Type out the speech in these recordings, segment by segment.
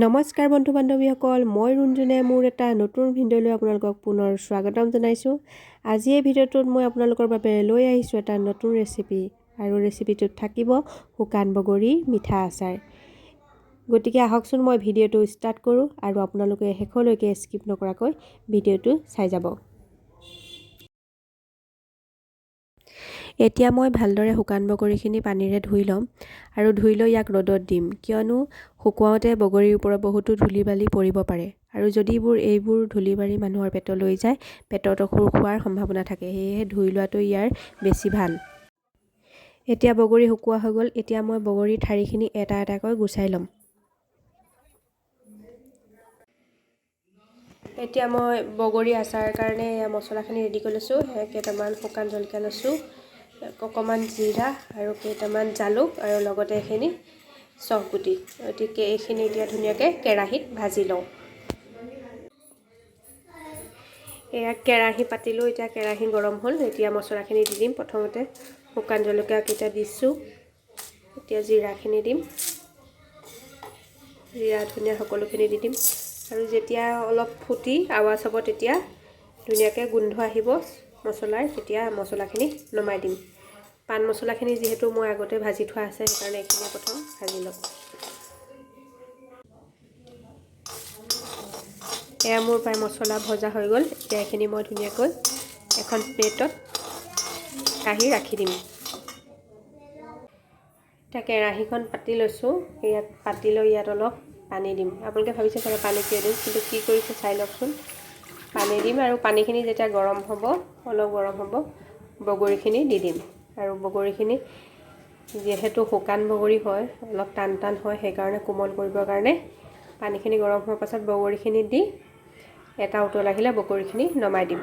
নমস্কাৰ বন্ধু বান্ধৱীসকল, মই ৰুণজুনে মোৰ এটা নতুন ভিডিঅ'লৈ আপোনালোকক পুনৰ স্বাগতম জনাইছোঁ। আজি এই ভিডিঅ'টোত মই আপোনালোকৰ বাবে লৈ আহিছোঁ এটা নতুন ৰেচিপি আৰু ৰেচিপিটোত থাকিব শুকান বগৰী মিঠা আচাৰ। গতিকে আহকচোন মই ভিডিঅ'টো ষ্টাৰ্ট কৰোঁ আৰু আপোনালোকে শেষলৈকে স্কিপ নকৰাকৈ ভিডিঅ'টো চাই যাব। এতিয়া মই ভালদৰে শুকান বগৰীখিনি পানীৰে ধুই ল'ম আৰু ধুই লৈ ইয়াক ৰ'দত দিম, কিয়নো শুকুৱাওঁতে বগৰীৰ ওপৰত বহুতো ধূলি বালি পৰিব পাৰে আৰু যদি এইবোৰ ধূলি বালি মানুহৰ পেটলৈ যায়, পেটত অসুখ হোৱাৰ সম্ভাৱনা থাকে। সেয়েহে ধুই লোৱাটো ইয়াৰ বেছি ভাল। এতিয়া বগৰী শুকোৱা হৈ গ'ল। এতিয়া মই বগৰীৰ ঠাৰিখিনি এটা এটাকৈ গুচাই ল'ম। এতিয়া মই বগৰী আচাৰৰ কাৰণে এয়া মছলাখিনি ৰেডি কৰি লৈছোঁ। কেইটামান শুকান জলকীয়া লৈছোঁ, অকণমান জিৰা আৰু কেইটামান জালুক আৰু লগতে এইখিনি চফগুটি। গতিকে এইখিনি এতিয়া ধুনীয়াকৈ কেৰাহীত ভাজি লওঁ। এয়া কেৰাহী পাতিলোঁ, এতিয়া কেৰাহী গৰম হ'ল। এতিয়া মছলাখিনি দি দিম। প্ৰথমতে শুকান জলকীয়াকেইটা দিছোঁ, এতিয়া জিৰাখিনি দিম, জিৰা ধুনীয়া সকলোখিনি দি দিম। আৰু যেতিয়া অলপ ফুটি আৱাজ হ'ব তেতিয়া ধুনীয়াকৈ গোন্ধ আহিব মছলাৰ, তেতিয়া মছলাখিনি নমাই দিম। পাণ মছলাখিনি যিহেতু মই আগতে ভাজি থোৱা আছে, সেইকাৰণে এইখিনি প্ৰথম ভাজি ল'ম। এয়া মোৰ প্ৰায় মছলা ভজা হৈ গ'ল। এতিয়া এইখিনি মই ধুনীয়াকৈ এখন প্লেটত কাঢ়ি ৰাখি দিম। এতিয়া কেৰাহীখন পাতি লৈছোঁ। ইয়াত পাতি লৈ ইয়াত অলপ পানী দিম। আপোনালোকে ভাবিছে চাগে পানী কিয় দিম, কিন্তু কি কৰিছে চাই লওকচোন। পানী দিম আৰু পানীখিনি যেতিয়া গৰম হ'ব, অলপ গৰম হ'ব, বগৰীখিনি দি দিম। আৰু বগৰীখিনি যিহেতু শুকান বগৰী হয়, অলপ টান টান হয়, সেইকাৰণে কোমল কৰিবৰ কাৰণে পানীখিনি গৰম হোৱাৰ পাছত বগৰীখিনি দি এটা উতল আহিলে বগৰীখিনি নমাই দিম।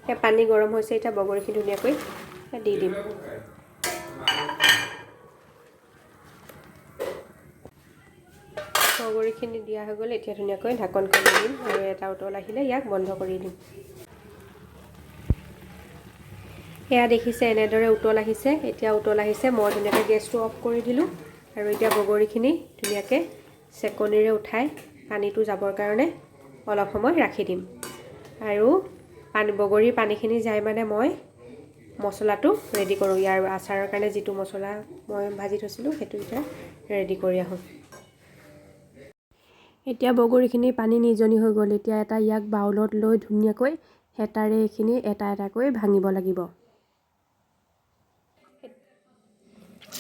এতিয়া পানী গৰম হৈছে, এতিয়া বগৰীখিনি ধুনীয়াকৈ দি দিম। বগৰীখিনি দিয়া হৈ গ'ল। এতিয়া ধুনীয়াকৈ ঢাকনখন দি দিম আৰু এটা উতল আহিলে ইয়াক বন্ধ কৰি দিম। এয়া দেখিছে এনেদৰে উতল আহিছে। এতিয়া উতল আহিছে, মই ধুনীয়াকৈ গেছটো অফ কৰি দিলোঁ। আৰু এতিয়া বগৰীখিনি ধুনীয়াকৈ চেকনিৰে উঠাই পানীটো যাবৰ কাৰণে অলপ সময় ৰাখি দিম। আৰু বগৰীৰ পানীখিনি যাই মানে মই মছলাটো ৰেডি কৰোঁ। ইয়াৰ আচাৰৰ কাৰণে যিটো মছলা মই ভাজি থৈছিলোঁ সেইটো এতিয়া ৰেডি কৰি আহোঁ। এতিয়া বগৰীখিনি পানী নিজনি হৈ গ'ল। এতিয়া এটা ইয়াক বাউলত লৈ ধুনীয়াকৈ হেতাৰে এইখিনি এটা এটাকৈ ভাঙিব লাগিব।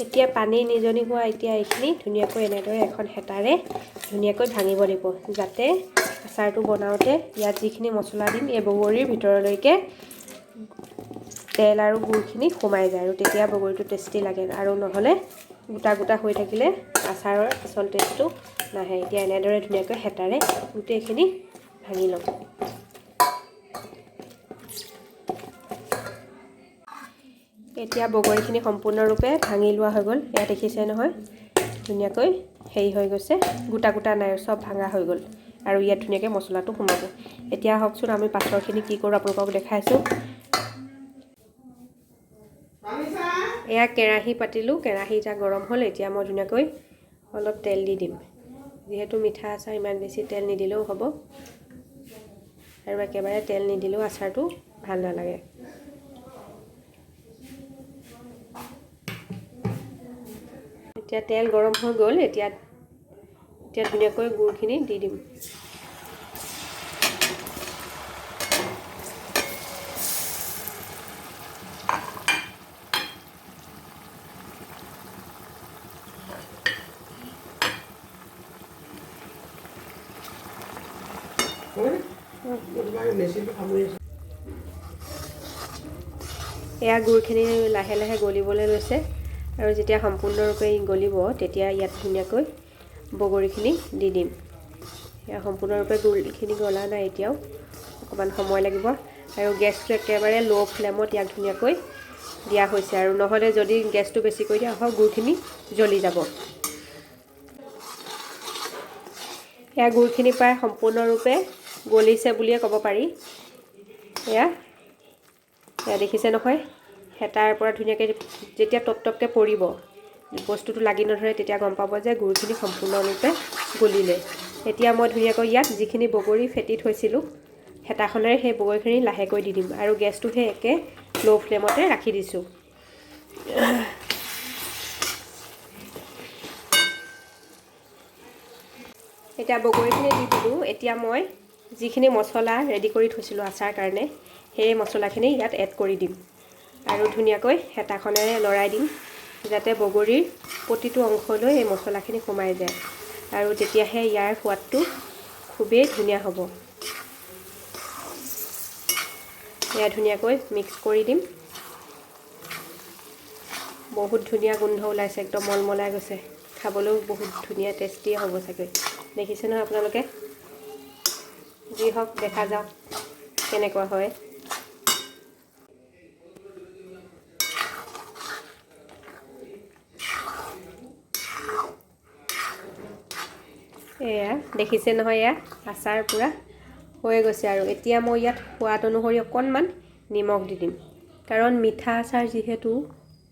এতিয়া পানী নিজনি হোৱা এতিয়া এইখিনি ধুনীয়াকৈ এনেদৰে এখন হেতাৰে ধুনীয়াকৈ ভাঙিব লাগিব, যাতে আচাৰটো বনাওঁতে ইয়াত যিখিনি মছলা দিম এই বগৰীৰ ভিতৰলৈকে তেল আৰু গুড়খিনি সোমাই যায় আৰু তেতিয়া বগৰীটো টেষ্টি লাগে। আৰু নহ'লে গোটা গোটা হৈ থাকিলে আচাৰৰ আচল টেষ্টটো নাহে। এতিয়া এনেদৰে ধুনীয়াকৈ হেতাৰে গোটেইখিনি ভাঙি ল'ম। এতিয়া বগৰীখিনি সম্পূৰ্ণৰূপে ভাঙি লোৱা হৈ গ'ল। এয়া দেখিছে নহয়, ধুনীয়াকৈ হেৰি হৈ গৈছে, গোটা গোটা নাই, চব ভাঙা হৈ গ'ল। আৰু ইয়াত ধুনীয়াকৈ মছলাটো সোমাব। এতিয়া আহকচোন আমি পাছৰখিনি কি কৰোঁ আপোনালোকক দেখাইছোঁ। এয়া কেৰাহী পাতিলোঁ, কেৰাহী এতিয়া গৰম হ'ল। এতিয়া মই ধুনীয়াকৈ অলপ তেল দি দিম। যিহেতু মিঠা আচাৰ ইমান বেছি তেল নিদিলেও হ'ব আৰু একেবাৰে তেল নিদিলেও আচাৰটো ভাল নালাগে। এতিয়া তেল গৰম হৈ গ'ল। এতিয়া এতিয়া ধুনীয়াকৈ গুড়খিনি দি দিম। এয়া গুড়খিনি লাহে লাহে গলিবলৈ লৈছে আৰু যেতিয়া সম্পূৰ্ণৰূপে গলিব তেতিয়া ইয়াত ধুনীয়াকৈ বগৰীখিনি দি দিম। এয়া সম্পূৰ্ণৰূপে গুড়খিনি গলা নাই, এতিয়াও অকণমান সময় লাগিব। আৰু গেছটো একেবাৰে ল' ফ্লেমত ইয়াক ধুনীয়াকৈ দিয়া হৈছে, আৰু নহ'লে যদি গেছটো বেছি কৰি দিয়া হয় গুড়খিনি জ্বলি যাব। এয়া গুড়খিনি প্ৰায় সম্পূৰ্ণৰূপে গলিছে বুলিয়ে ক'ব পাৰি। এয়া এয়া দেখিছে নহয়, হেতাৰ পৰা ধুনীয়াকৈ যেতিয়া টপ টপকৈ পৰিব, বস্তুটো লাগি নধৰে, তেতিয়া গম পাব যে গুড়খিনি সম্পূৰ্ণৰূপে গলিলে। এতিয়া মই ধুনীয়াকৈ ইয়াত যিখিনি বগৰী ফেটি থৈছিলোঁ হেতাখনেৰে সেই বগৰীখিনি লাহেকৈ দি দিম আৰু গেছটো সেই একে ল' ফ্লেমতে ৰাখি দিছোঁ। এতিয়া বগৰীখিনি দি দিলোঁ। এতিয়া মই যিখিনি মছলা ৰেডি কৰি থৈছিলোঁ আচাৰ কাৰণে, সেই মছলাখিনি ইয়াত এড কৰি দিম আৰু ধুনীয়াকৈ হেতাখনেৰে লৰাই দিম, যাতে বগৰীৰ প্ৰতিটো অংশলৈ এই মছলাখিনি সোমাই যায় আৰু তেতিয়াহে ইয়াৰ সোৱাদটো খুবেই ধুনীয়া হ'ব। এয়া ধুনীয়াকৈ মিক্স কৰি দিম। বহুত ধুনীয়া গোন্ধ ওলাইছে, একদম মলমলাই গৈছে। খাবলৈও বহুত ধুনীয়া টেষ্টি হ'ব চাগৈ। দেখিছে নহয় আপোনালোকে? যি হওক, দেখা যাওক কেনেকুৱা হয়। এয়া দেখিছে নহয়, এয়া আচাৰ পূৰা হৈ গৈছে। আৰু এতিয়া মই ইয়াত সোৱাদ অনুসৰি অকণমান নিমখ দি দিম, কাৰণ মিঠা আচাৰ যিহেতু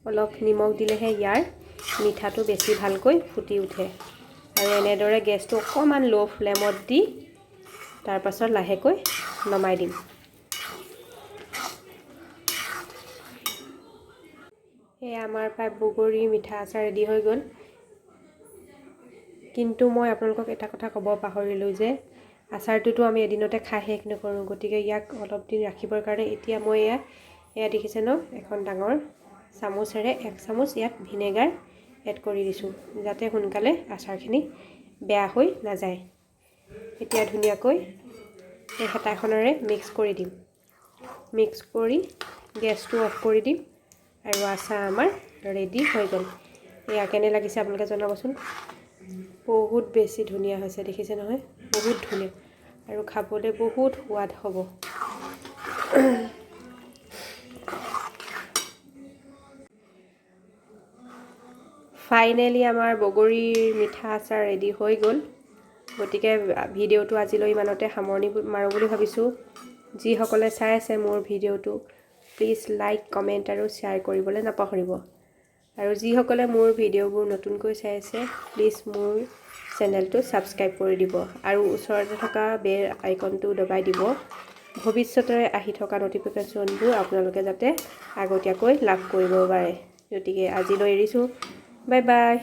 অলপ নিমখ দিলেহে ইয়াৰ মিঠাটো বেছি ভালকৈ ফুটি উঠে। আৰু এনেদৰে গেছটো অকণমান ল' ফ্লেমত দি তাৰপাছত লাহেকৈ নমাই দিম। এয়া আমাৰ প্ৰায় বগৰী মিঠা আচাৰ ৰেডি হৈ গ'ল। কিন্তু মই আপোনালোকক এটা কথা ক'ব পাহৰিলোঁ যে আচাৰটোতো আমি এদিনতে খাই শেষ নকৰোঁ, গতিকে ইয়াক অলপ দিন ৰাখিবৰ কাৰণে এতিয়া মই এয়া দেখিছে ন, এখন ডাঙৰ চামুচেৰে এক চামুচ ইয়াত ভিনেগাৰ এড কৰি দিছোঁ, যাতে সোনকালে আচাৰখিনি বেয়া হৈ নাযায়। এতিয়া ধুনীয়াকৈ এই হেতাখনেৰে মিক্স কৰি দিম। মিক্স কৰি গেছটো অফ কৰি দিম আৰু আচাৰ আমাৰ ৰেডি হৈ গ'ল। এয়া কেনে লাগিছে আপোনালোকে জনাবচোন। বহুত বেছি ধুনীয়া হৈছে, দেখিছে নহয়, বহুত ধুনীয়া আৰু খাবলৈ বহুত সোৱাদ হ'ব। ফাইনেলি আমাৰ বগৰীৰ মিঠা আচাৰ ৰেডি হৈ গ'ল। গতিকে ভিডিঅ'টো আজিলৈ ইমানতে সামৰণি মাৰোঁ বুলি ভাবিছোঁ। যিসকলে চাই আছে মোৰ ভিডিঅ'টো, প্লিজ লাইক, কমেণ্ট আৰু শ্বেয়াৰ কৰিবলৈ নাপাহৰিব। আৰু যিসকলে মোৰ ভিডিঅ'বোৰ নতুনকৈ চাই আছে, প্লিজ মোৰ চেনেলটো ছাবস্ক্ৰাইব কৰি দিব আৰু ওচৰতে থকা বেল আইকনটো দবাই দিব, ভৱিষ্যতৰে আহি থকা ন'টিফিকেশ্যনবোৰ আপোনালোকে যাতে আগতীয়াকৈ লাভ কৰিব পাৰে। গতিকে আজিলৈ এৰিছোঁ, বাই বাই।